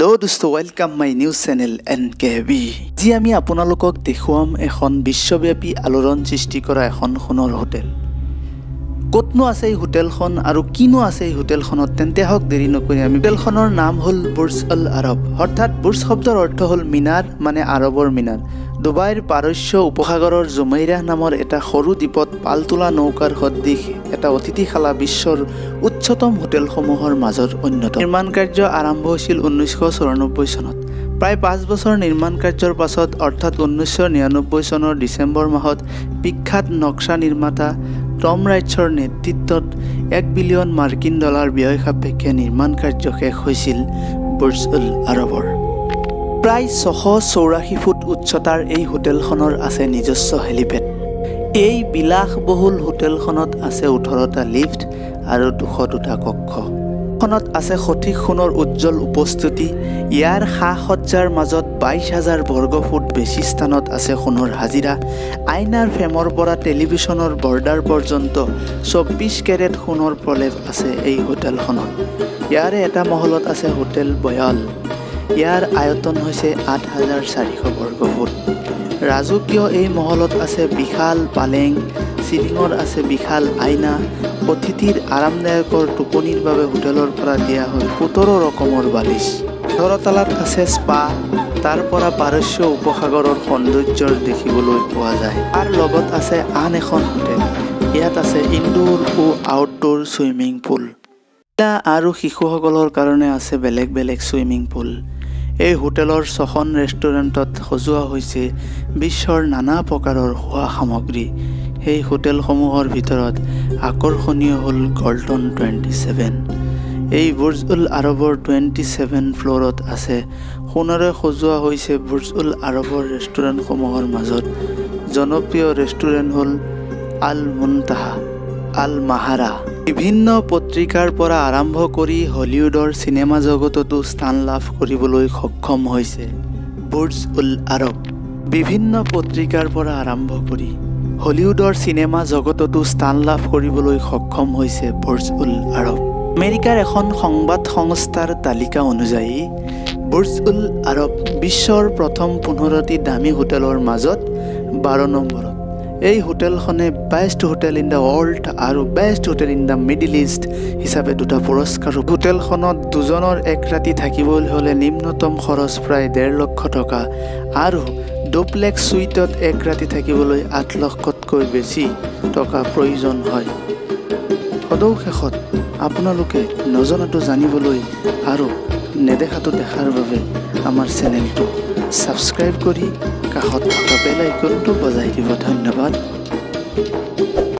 Hello' দোস্ত, welcome my news channel NKB। আজি আমি আপোনালোকক দেখুৱাম এখন বিশ্বব্যাপী আলোড়ন সৃষ্টি কৰা এখন সোণৰ হোটেল। ক'তনো আছে এই হোটেলখন আৰু কিনো আছে এই হোটেলখনত? তেন্তে আহক, দেৰি নকৰি আমি। হোটেলখনৰ নাম হ'ল বুৰ্জ আল আৰব। অৰ্থাৎ বুৰ্জ শব্দৰ অৰ্থ হ'ল মিনাৰ, মানে আৰবৰ মিনাৰ। ডুবাইৰ পাৰস্য উপসাগৰৰ জুমেইৰাহ নামৰ এটা সৰু দ্বীপত পালতোলা নৌকাৰ সদৃশ এটা অতিথিশালা বিশ্বৰ উচ্চতম হোটেলসমূহৰ মাজত অন্যতম। নিৰ্মাণ কাৰ্য আৰম্ভ হৈছিল 1994 চনত। প্ৰায় 5 বছৰ নিৰ্মাণ কাৰ্যৰ পাছত, অৰ্থাৎ 1999 চনৰ ডিচেম্বৰ মাহত বিখ্যাত নক্সা নিৰ্মাতা টম ৰাইটছৰ নেতৃত্বত 1 বিলিয়ন মাৰ্কিন ডলাৰ ব্যয় সাপেক্ষে নিৰ্মাণ কাৰ্য শেষ হৈছিল বুৰ্জ উল আৰবৰ। প্ৰায় 684 ফুট উচ্চতাৰ এই হোটেলখনৰ আছে নিজস্ব হেলিপেড। এই বিলাসবহুল হোটেলখনত আছে 18টা লিফ্ট আৰু 202টা কক্ষ। খনত আছে সঠিক সোণৰ উজ্জ্বল উপস্থিতি। ইয়াৰ সা সজ্জাৰ মাজত 22,000 বৰ্গফুট বেছি স্থানত আছে সোণৰ হাজিৰা। আইনাৰ ফ্ৰেমৰ পৰা টেলিভিছনৰ বৰ্ডাৰ পৰ্যন্ত 24 কেৰেট সোণৰ প্ৰলেপ আছে এই হোটেলখনত। ইয়াৰে এটা মহলত আছে হোটেল বয়াল। ইয়াৰ আয়তন হৈছে 8400 বৰ্গফুট। ৰাজকীয় এই মহলত আছে বিশাল পালেং, চিলিঙত আছে বিশাল আইনা। অতিথিৰ আৰামদায়কৰ টোপনিৰ বাবে হোটেলৰ পৰা দিয়া হয় 17 ৰকমৰ বালিচ। 18 তলাত আছে স্পা। তাৰ পৰা পাৰস্য উপসাগৰৰ সৌন্দৰ্যৰ দেখিবলৈ পোৱা যায়। তাৰ লগত আছে আন এখন হোটেল। ইয়াত আছে ইনডোৰ ও আউটডোৰ চুইমিং পুল। মহিলা আৰু শিশুসকলৰ কাৰণে আছে বেলেগ বেলেগ চুইমিং পুল। এই হোটেলৰ ছখন ৰেষ্টুৰেণ্টত সজোৱা হৈছে বিশ্বৰ নানা প্ৰকাৰৰ খোৱা সামগ্ৰী। সেই হোটেলসমূহৰ ভিতৰত আকৰ্ষণীয় হ'ল গল্ডন 27। এই বুৰ্জ উল আৰবৰ 27 ফ্ল'ৰত আছে সোণেৰে সজোৱা হৈছে। বুৰ্জ উল আৰবৰ ৰেষ্টুৰেণ্টসমূহৰ মাজত জনপ্ৰিয় ৰেষ্টুৰেণ্ট হ'ল আল মুনতাহা, আল মাহাৰা। বিভিন্ন পত্ৰিকাৰ পৰা আৰম্ভ কৰি হলিউডৰ চিনেমা জগততো স্থান লাভ কৰিবলৈ সক্ষম হৈছে বুৰ্জ উল আৰব। বিভিন্ন পত্ৰিকাৰ পৰা আৰম্ভ কৰি হলিউডৰ চিনেমা জগততো স্থান লাভ কৰিবলৈ সক্ষম হৈছে বুৰ্জ উল আৰব। আমেৰিকাৰ এখন সংবাদ সংস্থাৰ তালিকা অনুযায়ী বুৰ্জ উল আৰব বিশ্বৰ প্ৰথম 15টি দামী হোটেলৰ মাজত 12 নম্বৰত। এই হোটেলখনে Best Hotel in the World আৰু Best Hotel in the Middle East হিচাপে দুটা পুৰস্কাৰো। হোটেলখনত দুজনৰ এক ৰাতি থাকিবলৈ হ'লে নিম্নতম খৰচ প্ৰায় 1.5 লক্ষ টকা আৰু ডুপ্লেক্স চুইটত এক ৰাতি থাকিবলৈ 8 লক্ষতকৈ বেছি টকা প্ৰয়োজন হয়। সদৌ শেষত আপোনালোকে নজনাটো জানিবলৈ আৰু নেদেখাটো দেখাৰ বাবে আমাৰ চেনেলটো ছাবস্ক্ৰাইব কৰি কাষত থকা বেল আইকনটো বজাই দিব। ধন্যবাদ।